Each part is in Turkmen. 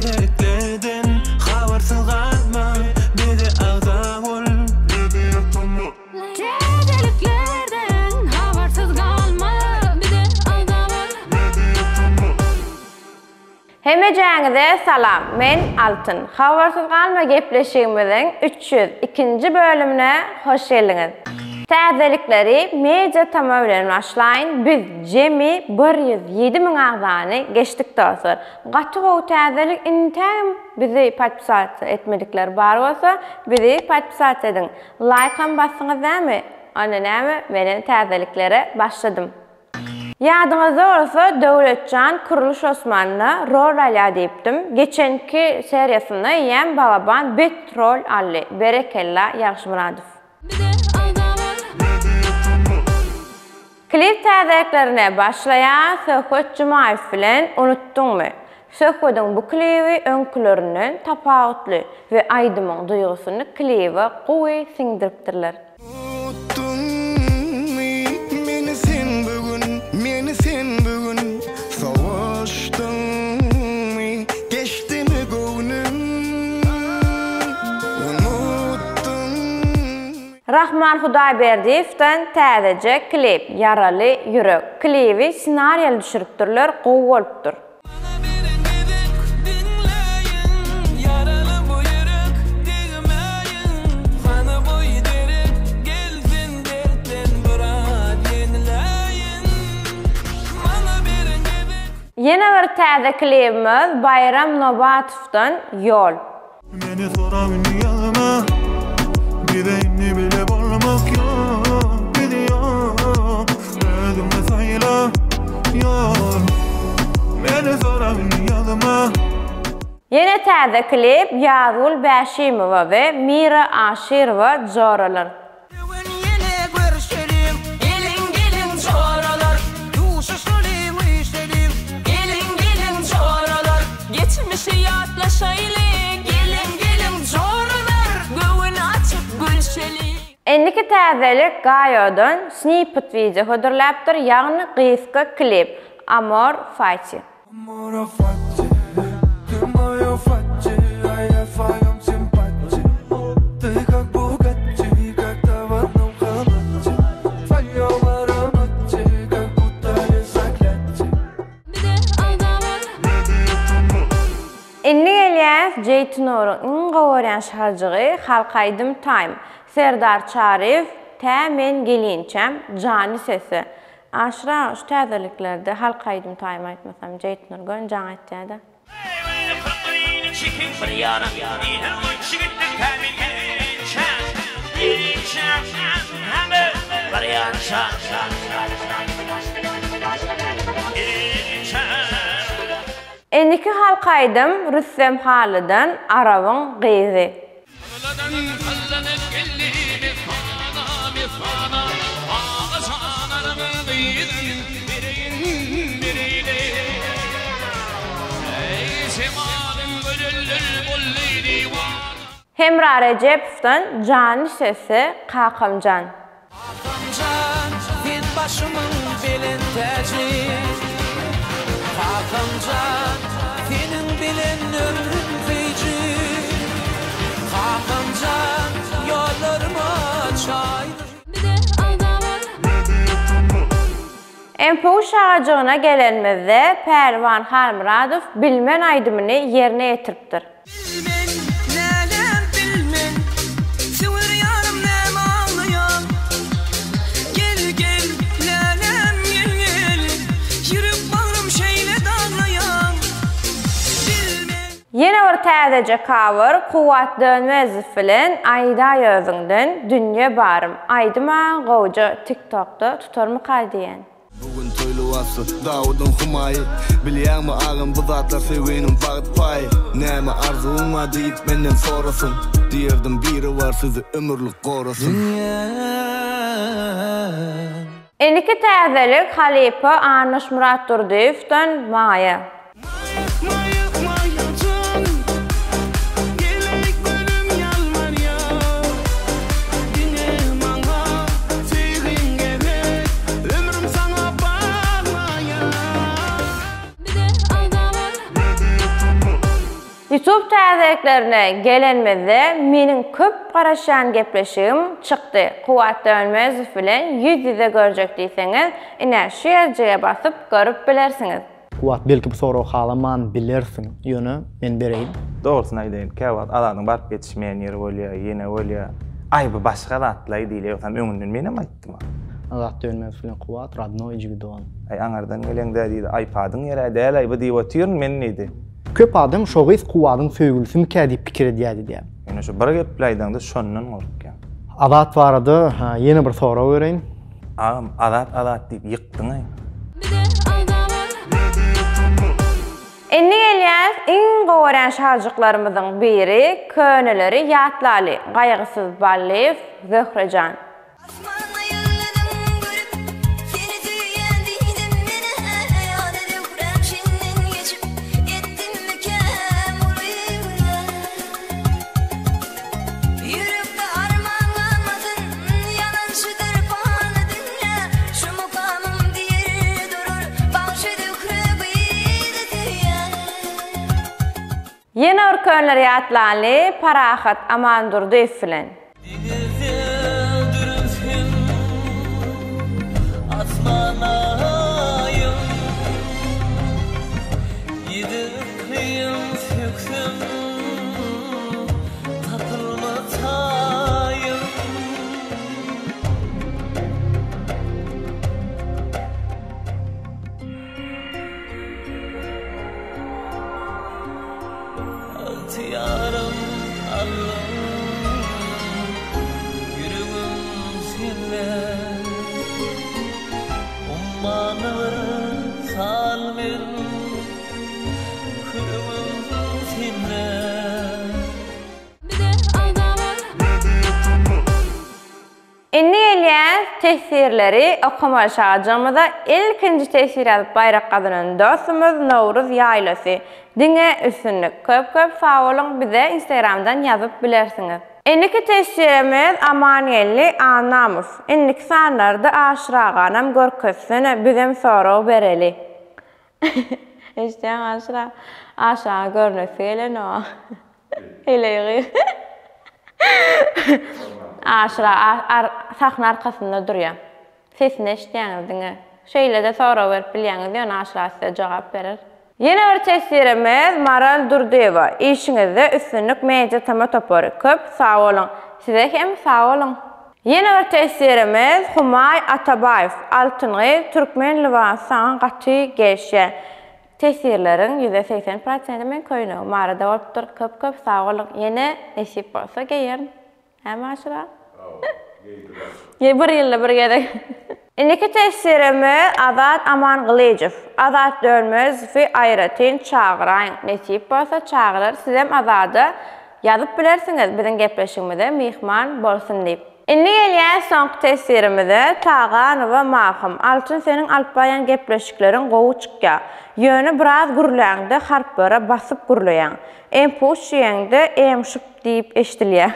Täzeliklerden habarsyz galma bize agza bol. Täzeliklerden habarsyz galma bize agza bol. Hemejäňize salam men Altyn habarsyz galma gepleşigimiziň 302-nji bölümine hoş geldiňiz. Täzelikleri Media Tama bilen başlaýyn biz jemi 107 müň agzany geçdik dostlar. Gaty gowy täzelik intägem bizi podpisatsa etmedikler bar bolsa bizi podpisat ediň. Laýkam basdyňyz dämi? Onda näme menem täzeliklere başladym. Ýadyňyzda bolsa Döwletjan Kurluş Osmanda rol alýar diýipdim. Geçenki seriýasynda eýýäm Balaban bet rol aldy. Berekella Ýagşymyradow. Klip täzeliklerine başlaýar Söhbet Jumaýew bilen Unutdyňmy? Söhbediň bu klibi öňkülerinden tapawutly we aýdymyň duýgusyny klibe gowy siňdiripdirler. Unutdyňmy meni sen bu gün, meni sen bu gün Sowaşdyňmy, geçdimi göwnüň Unutdyňmy. Rahman Hudaýberdiýewden täzeje klip Ýaraly ýürek. Klibi ssenariýaly düşüripdirler gowy bolupdyr. Maňa beriň gezek diňläýiň Ýaraly bu ýürek degmäýiň Hany boý derek gelsin dertden biraz ýeňläýin Maňa beriň gezek. Ýene bir täze klibimiz Baýram Nobatowdan Ýol. Meni sorap indi ýazma Bize indi bile bolmak ýok Biz ýok Özüňe saýla ýol Meni sorap indi ýazma. Ýene täze klip Ýazgül Bäşimowa we Mira Aşyrowa Joralar. Bu gün ýene görüşeliň, geliň, geliň joralar, Duşuşalyň, üýşeliň, geliň, geliň joralar, Geçmişi ýatlaşaýlyň, geliň, geliň joralar, Göwün açyp gülşeliň. Indiki täzelik Gaýodan snippet wideo hödürläpdir, ýagny gysga klip, Amor Fati. Indi gelýäs Jeýtinuryň iň gowy görýän şarjygy Halk aýdym time. Serdar Çaryýew Tä men gelinçäm jany sesi. Aşyr aga şu täzeliklerde halk aýdym taýym aýtmasam Jeýtnur göni jaň aýtýada. Indiki halk aýdym Rüstem Halydan Arabyň gyzy. Tylladan tyllanyp geldi messana, messana, Aga jan arabyň gyzyn bereýin, bereýin-eý. Eý, jemalyň gözeller boldy diwana. Hemra Rejepowdan Janly sesi Kakamjan. Kakamjan, sen başymyň belent täji. Kakamjan, seniň bilen ömrüm süýji. Kakamjan, ýollaryma çaýdyr. MPU şagajygyna gelenimizde Pälwan Halmyradow Bilmen aýdymyny ýerine ýetiripdir. Bilmen, nälem bilmen, Söwer ýarym näme aglaýaň? Gel, gel, lälem, gel, gel, Ýürek bagrym şeýle daglaýaň. Bilmen. Ýene bir täzeje cover Kuwwat Dönmezow bilen Aýdaý özüňden, Dünýe barym aýdyma gowja tiktokda tutarmyka diýen. Bu gün toý lybasy, Dawudyň humaýy Bilýäňmi agam bu zatlar söýginiň bagt paýy Näme arzuwyň bar diýip menden sorasyň Diýerdim biri bar sizi ömürlik gorasyn. Indiki täzelik halypa Annaşmyrat Durdyýewden Maýa. Youtube täzeliklerine gelenimizde meniň köp garaşýan gepleşigim çykdy. Kuwwat Dönmezow bilen ýüz-ýüze görjek diýseňiz, ine şu ýerjige basyp görüp bilersiňiz. Kuwwat belki bu soragy halaman bilersiň, ýöne men bereýin. Dogrusyny aýdaýyn, käwagt Azadyň baryp ýetişmeýän ýeri bolýar, ýene bolýar. Aý bu başga zatlaý diýilýär, ýogsam öňünden menem aýtdym-a. Azat Dönmezow bilen Kuwwat radnoý jigi dogan. Aý aňyrdan geleňdä diýdi, iPadyň ýer-ä däl-aý bu diýip otyryn men diýdi. Köp adam şo gyz Kuwadyň söýgülisimikä diýip pikir edýär diýýär. Ýöne şu bir gepli aýdaňda şondan gorkýan. Azat barada ýene bir sorag bereýin. Agam Azat Azat diýip ýykdyňaý. Indi gelýäs iň gowy görýän şajyklarymyzyň biri köneleri ýatlaly Gaýgysyz Ballyýew Zöhrejan. Asmanda ýyldyzyň görüp, seni söýýän diýdim men-ä, Ýa-da zöhräm şinden geçip, etdimmikäm uly günä. Ýürekde arman galmasyn, ýalançydyr pany dünýä, Şu mukamym diýer durar, bagşy Zöhre gyzy söýýän. Ýene bir könleri ýatlaly Parahat Amandurdyýew bilen. Deňizde dürüsem, asmana aýym, Ýedi yklym söksem, tapylmaz taýym. Ygtyýarym aldyň, ýüregim sende. Ummana bir sal men, kürügim sende. Indi gelýäs teswirleri okamaly şajygymyza ilkinji teswir ýazyp baýrak gazanan dostumyz Nowruz Ýaýlasy diňe üstünlik köp köp sag boluň bize instagramdan ýazyp bilersiňiz. Indiki teswirimiz Amangeldi Annamow indiki sanlarda Aşyr aganam görkezsene bizem sorag bereli. Eşidýäňmi Aşyr aga? Aşyr aga görnesi gelenok. Heleý gyz. Aşyr aga sahna arkasynda durýar. Sesini eşidýäňiz diňe. Şeýle-de sorag berip bilýäňiz, ýöne Aşyr aga size jogap berer. Ýene bir teswirimiz Maral Durdyýewa. Işiňizde üstünlik Media TM topary. Köp sag boluň. Size hem sag boluň. Ýene bir teswirimiz Humaý Atabaýew. Altyn gyz türkmen lybasy saňa gaty gelişýär. Teswirleriň 180 prosenti meň köýnegim barada bolupdyr. Köp köp sag boluň. Ýene nesip bolsa geýerin. Hä Maşra? Geý bir ýylda bir gezek. Indiki teswirimiz Azat Amangylyjow. Azat Dönmezowy aýratyn çagyraýyň. Nesip bolsa çagyrar. Sizem Azada ýazyp bilersiňiz biziň gepleşigimize myhman bolsun diýip. Indi gelýäs soňky teswirimize, Taganowa Mahym, Altyn seniň alyp barýan gepleşikleriň gowy çykýa. Ýöne biraz gürläňde harplara basyp gürleýäň. Empuş diýeňde emşup diýip eşdilýä.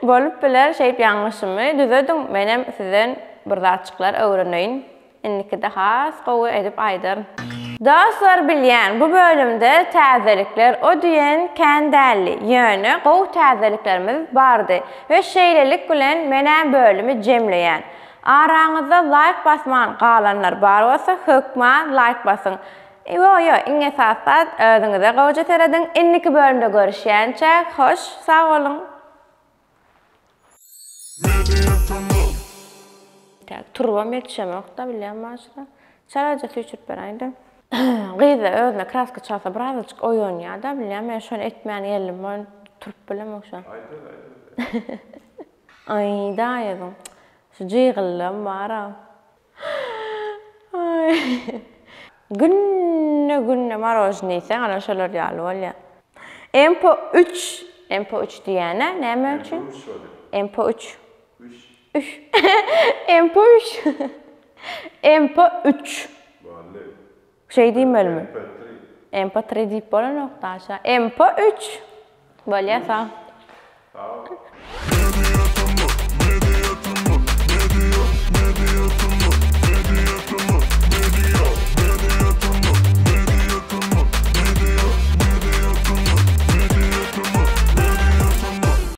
Bolup biler şeýip ýalňyşymy düzediň menem sizden bir zatjyklar öwreneýin. Indikide has gowy edip aýdaryn. Dostlar bilýän bu bölümde täzelikler o diýen kän däldi ýöne gowy täzeliklerimiz bardy we şeýlelik bilen menä bölümi jemleýän. Araňyzda laýk basman galanlar bar bolsa hökman laýk basyň. Ýo ýo iň esasy zat özüňize gowja serediň indiki bölümde görüşýänçäk hoş sag boluň. Tak, turbam ýetişemok-da, bilýän başda. Çalaja süýşürip beräýdä. Gyz-da özüne kraska çalsa birazajyk oýanýar-da, bilýän, men şony etmän geldim, men turup bilemok şo. Aý, daýadyň. Şu jygyldam bar-a. Günde günde marožnyý iýseň ana şolar ýaly bolýar. Empo üç Empo üç diýýänä näme üçin? Empo üç. Üç. Empo üç. Empo üç. Şeý diýmelimi? Empo tri diýip bolanok daşa. Empo üç. Bolýa sag. Sag.